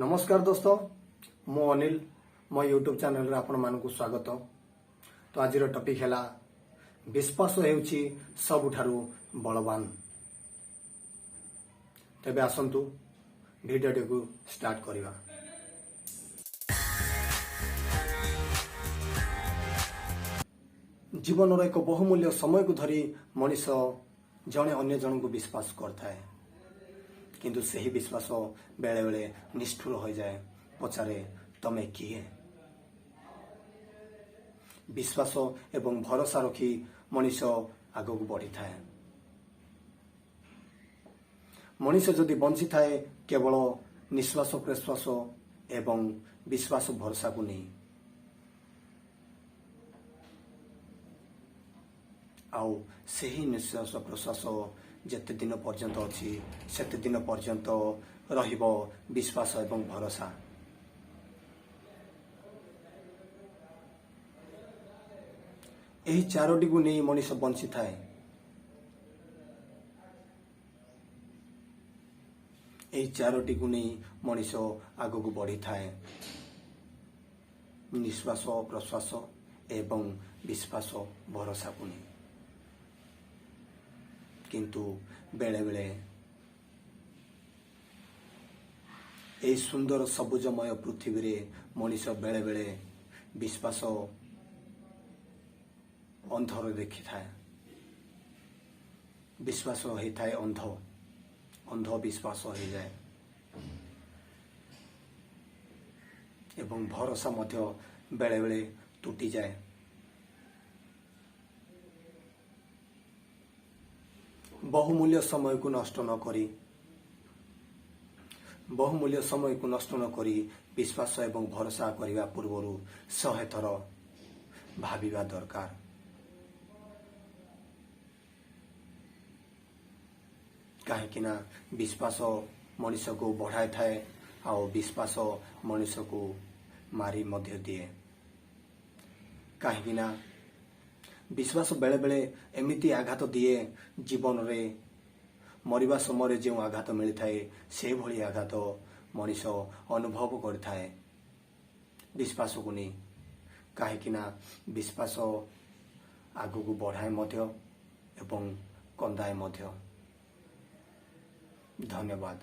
ନମସ୍କାର ଦୋସ୍ତ, ମୁଁ ଅନିଲ। ମୋ ୟୁଟ୍ୟୁବ୍ ଚ୍ୟାନେଲରେ ଆପଣମାନଙ୍କୁ ସ୍ୱାଗତ। ତ ଆଜିର ଟପିକ୍ ହେଲା, ବିଶ୍ୱାସ ହେଉଛି ସବୁଠାରୁ ବଳବାନ। ତେବେ ଆସନ୍ତୁ, ଭିଡ଼ିଓଟିକୁ ଷ୍ଟାର୍ଟ କରିବା। ଜୀବନର ଏକ ବହୁମୂଲ୍ୟ ସମୟକୁ ଧରି ମଣିଷ ଜଣେ ଅନ୍ୟ ଜଣଙ୍କୁ ବିଶ୍ୱାସ କରିଥାଏ। କିନ୍ତୁ ସେହି ବିଶ୍ୱାସ ବେଳେବେଳେ ନିଷ୍ଠୁର ହୋଇଯାଏ। ପଚାରେ, ତମେ କିଏ? ବିଶ୍ୱାସ ଏବଂ ଭରସା ରଖି ମଣିଷ ଆଗକୁ ବଢ଼ିଥାଏ। ମଣିଷ ଯଦି ବଞ୍ଚିଥାଏ, କେବଳ ନିଶ୍ୱାସ ପ୍ରଶ୍ୱାସ ଏବଂ ବିଶ୍ୱାସ ଭରସାକୁ ନେଇ। ଆଉ ସେହି ନିଶ୍ୱାସ ପ୍ରଶ୍ୱାସ ଯେତେ ଦିନ ପର୍ଯ୍ୟନ୍ତ ଅଛି, ସେତେ ଦିନ ପର୍ଯ୍ୟନ୍ତ ରହିବ ବିଶ୍ୱାସ ଏବଂ ଭରସା। ଏହି ଚାରୋଟିକୁ ନେଇ ମଣିଷ ବଞ୍ଚିଥାଏ। ଏହି ଚାରୋଟିକୁ ନେଇ ମଣିଷ ଆଗକୁ ବଢ଼ିଥାଏ, ନିଶ୍ୱାସ ପ୍ରଶ୍ୱାସ ଏବଂ ବିଶ୍ୱାସ ଭରସାକୁ ନେଇ। କିନ୍ତୁ ବେଳେବେଳେ ଏହି ସୁନ୍ଦର ସବୁଜମୟ ପୃଥିବୀରେ ମଣିଷ ବେଳେବେଳେ ବିଶ୍ୱାସ ଅନ୍ଧରେ ଦେଖିଥାଏ। ବିଶ୍ୱାସ ହେଇଥାଏ ଅନ୍ଧ, ଅନ୍ଧ ବିଶ୍ୱାସ ହେଇଯାଏ ଏବଂ ଭରସା ମଧ୍ୟ ବେଳେବେଳେ ତୁଟିଯାଏ। ବହୁମୂଲ୍ୟ ସମୟକୁ ନଷ୍ଟ ନ କରି, ବହୁମୂଲ୍ୟ ସମୟକୁ ନଷ୍ଟ ନ କରି ବିଶ୍ୱାସ ଏବଂ ଭରସା କରିବା ପୂର୍ବରୁ 100 ଥର ଭାବିବା ଦରକାର। କାହିଁକି ନା ବିଶ୍ୱାସ ମଣିଷକୁ ବଢ଼ାଇଥାଏ ଆଉ ବିଶ୍ୱାସ ମଣିଷକୁ ମାରି ମଧ୍ୟ ଦିଏ। କାହିଁକି ନା ବିଶ୍ୱାସ ବେଳେବେଳେ ଏମିତି ଆଘାତ ଦିଏ, ଜୀବନରେ ମରିବା ସମୟରେ ଯେଉଁ ଆଘାତ ମିଳିଥାଏ, ସେଭଳି ଆଘାତ ମଣିଷ ଅନୁଭବ କରିଥାଏ ବିଶ୍ୱାସକୁ ନେଇ। କାହିଁକି ନା ବିଶ୍ୱାସ ଆଗକୁ ବଢ଼ାଏ ମଧ୍ୟ ଏବଂ କନ୍ଦାଏ ମଧ୍ୟ। ଧନ୍ୟବାଦ।